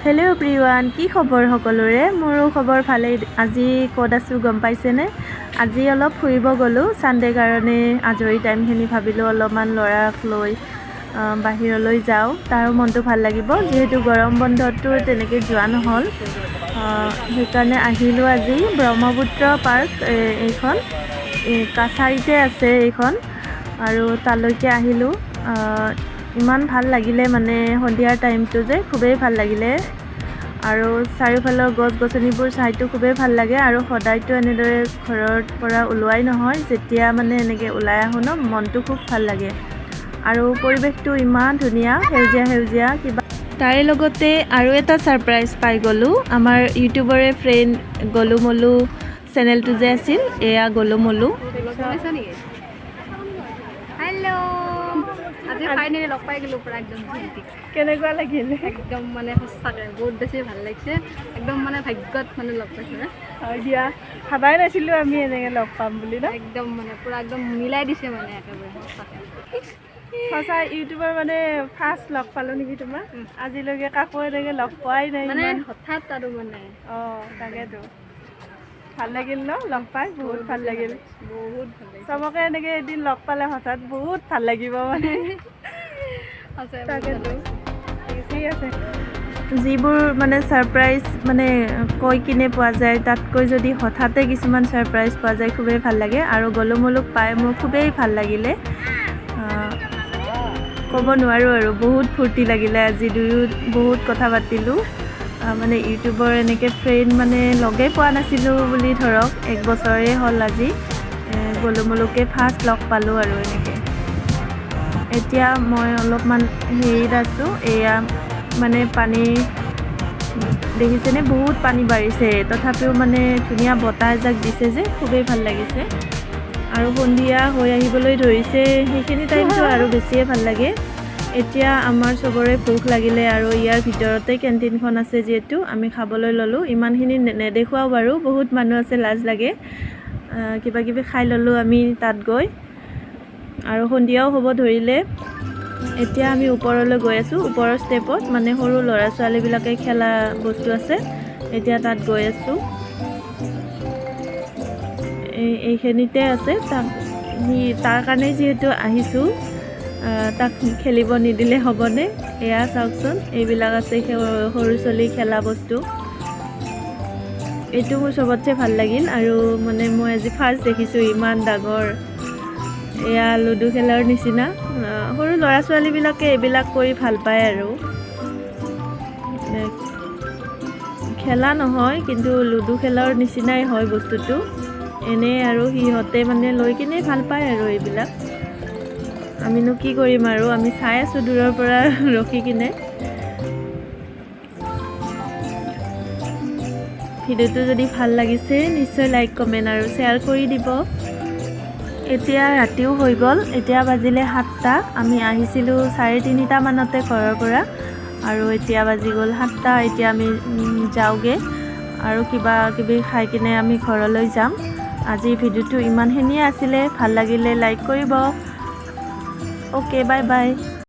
Hello' everyone, কি খবৰ সকলোৰে? মোৰো খবৰ ভালেই। আজি ক'ত আছোঁ গম পাইছেনে? আজি অলপ ফুৰিব গ'লোঁ ছানডে কাৰণে। আজৰি টাইমখিনি ভাবিলোঁ অলপমান ল'ৰাক লৈ বাহিৰলৈ যাওঁ, তাৰো মনটো ভাল লাগিব। যিহেতু গৰম বন্ধততো তেনেকৈ যোৱা নহ'ল, সেইকাৰণে আহিলোঁ আজি ব্ৰহ্মপুত্ৰ পাৰ্ক। এইখন কাছাৰীতে আছে এইখন, আৰু তালৈকে আহিলোঁ। ইমান ভাল লাগিলে, মানে সন্ধিয়াৰ টাইমটো যে খুবেই ভাল লাগিলে। আৰু চাৰিওফালৰ গছ গছনিবোৰ চাইতো খুবেই ভাল লাগে। আৰু সদায়তো এনেদৰে ঘৰৰ পৰা ওলোৱাই নহয়, যেতিয়া মানে এনেকৈ ওলাই আহোঁ ন, মনটো খুব ভাল লাগে। আৰু পৰিৱেশটো ইমান ধুনীয়া, সেউজীয়া সেউজীয়া কিবা। তাৰে লগতে আৰু এটা ছাৰপ্ৰাইজ পাই গ'লোঁ। আমাৰ ইউটিউবৰে ফ্ৰেণ্ড গলু মলু চেনেলটো যে আছিল, এয়া গলু মলু। হেল্ল', আজি ফাইনেলি লগ পাই গ'লোঁ পুৰা একদম। কেনেকুৱা লাগিল? একদম মানে সঁচাকৈ বহুত বেছি ভাল লাগিছে। একদম মানে ভাগ্যত মানে লগ পাইছোঁ। হয় দিয়া, ভাবাই নাছিলোঁ আমি এনেকৈ লগ পাম বুলি ন। একদম মানে পুৰা একদম মিলাই দিছে মানে একেবাৰে সঁচাকৈ। সঁচা, ইউটিউবৰ মানে ফাৰ্ষ্ট লগ পালোঁ নেকি তোমাক? আজিলৈকে কাকো এনেকৈ লগ পোৱাই নাই। মানে হঠাৎ আৰু মানে। অঁ, তাকেতো ভাল লাগিল ন লগ পাই? বহুত ভাল লাগিল। বহুত ভাল লাগিল। চবকে এনেকৈ এদিন লগ পালে হঠাৎ বহুত ভাল লাগিব মানে। তাকেতো, ঠিক আছে। যিবোৰ মানে ছাৰপ্ৰাইজ মানে কৈ কিনে পোৱা যায়, তাতকৈ যদি হঠাতে কিছুমান ছাৰপ্ৰাইজ পোৱা যায়, খুবেই ভাল লাগে। আৰু গলু মলুক পাই মোৰ খুবেই ভাল লাগিলে, ক'ব নোৱাৰোঁ আৰু। বহুত ফূৰ্তি লাগিলে আজি, দুয়ো বহুত কথা পাতিলোঁ। মানে ইউটিউবৰ এনেকৈ ফ্ৰেণ্ড মানে লগেই পোৱা নাছিলোঁ বুলি ধৰক, এক বছৰেই হ'ল। আজি গলু মলুকে ফাৰ্ষ্ট লগ পালোঁ আৰু এনেকৈ। এতিয়া মই অলপমান হেৰিত আছোঁ। এয়া মানে পানী দেখিছেনে? বহুত পানী বাঢ়িছে, তথাপিও মানে ধুনীয়া বতাহ এজাক দিছে যে খুবেই ভাল লাগিছে। আৰু সন্ধিয়া হৈ আহিবলৈ ধৰিছে, সেইখিনি টাইমটো আৰু বেছিয়ে ভাল লাগে। এতিয়া আমাৰ চবৰে ভোক লাগিলে আৰু ইয়াৰ ভিতৰতে কেণ্টিনখন আছে যিহেতু, আমি খাবলৈ ল'লোঁ। ইমানখিনি নেদেখুৱাওঁ বাৰু, বহুত মানুহ আছে, লাজ লাগে। কিবা কিবি খাই ল'লোঁ আমি তাত গৈ। আৰু সন্ধিয়াও হ'ব ধৰিলে। এতিয়া আমি ওপৰলৈ গৈ আছোঁ। ওপৰৰ ষ্টেপত মানে সৰু ল'ৰা ছোৱালীবিলাকে খেলা বস্তু আছে, এতিয়া তাত গৈ আছোঁ। এইখিনিতে আছে। তাক সি তাৰ কাৰণেই যিহেতু আহিছোঁ, তাক খেলিব নিদিলে হ'বনে? এয়া চাওকচোন, এইবিলাক আছে সৰু ছোৱালী খেলা বস্তু। এইটো মোৰ চবতছে ভাল লাগিল আৰু মানে মই আজি ফাৰ্ষ্ট দেখিছোঁ ইমান ডাঙৰ। এয়া লুডু খেলাৰ নিচিনা। সৰু ল'ৰা ছোৱালীবিলাকে এইবিলাক কৰি ভাল পায় আৰু। খেলা নহয়, কিন্তু লুডু খেলাৰ নিচিনাই হয় বস্তুটো এনেই আৰু। সিহঁতে মানে লৈ কিনে ভাল পায় আৰু এইবিলাক। আমিনো কি কৰিম আৰু, আমি চাই আছোঁ দূৰৰ পৰা ৰখি কিনে। ভিডিঅ'টো যদি ভাল লাগিছে, নিশ্চয় লাইক, কমেণ্ট আৰু শ্বেয়াৰ কৰি দিব। এতিয়া ৰাতিও হৈ গ'ল, এতিয়া বাজিলে 7টা। আমি আহিছিলোঁ 3:30মানতে ঘৰৰ পৰা আৰু এতিয়া বাজি গ'ল 7টা। এতিয়া আমি যাওঁগৈ আৰু কিবা কিবি খাই কিনে আমি ঘৰলৈ যাম। আজিৰ ভিডিঅ'টো ইমানখিনিয়ে আছিলে। ভাল লাগিলে লাইক কৰিব। Okay, bye bye.